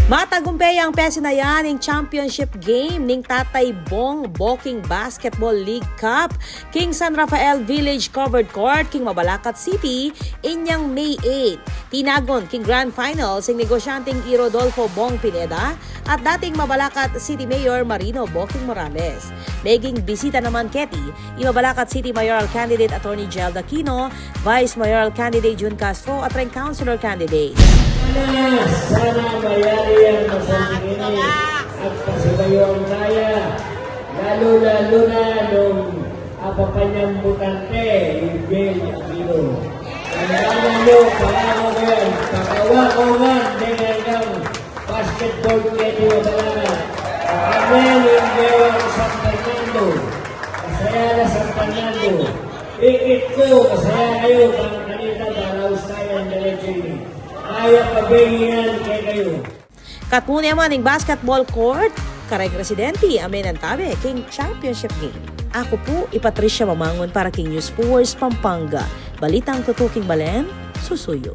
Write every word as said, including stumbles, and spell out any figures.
Matagumpe yang pesinayan ing championship game ning Tatay Bong Boking Basketball League Cup king San Rafael Village Covered Court king Mabalacat City inyang May eight. Tinagun king grand finals ing negosyanteng i Rodolfo Bong Pineda at dating Mabalacat City Mayor Marino Boking Morales. Meging bisita naman keti i Mabalacat City Mayoral Candidate Attorney Jelda Aquino, Vice Mayoral Candidate Jun Castro at reng Councilor Candidate. Sana, sana mayari yang masanting ini at pasibayuan kaya, lalu-lalu na nung apapanyambutan te, i Jel Aquino. Ang tama mo, pangako ko yan, pagawa ko nga, deng anggang basketball keti Mabalacat. Amen, ing Bewang San Fernando. Masaya na San Fernando. Ikit ko, masaya kayo, bang kanita, baraus tayo ang diretso ini. Kaya pabengi yan kekayu. Katmu ne man ing basketball court kareng residente a menantabe king championship game. Aku pu i Patricia Mamangun para king News Force Pampanga. Balitang tutuking balen, susuyu.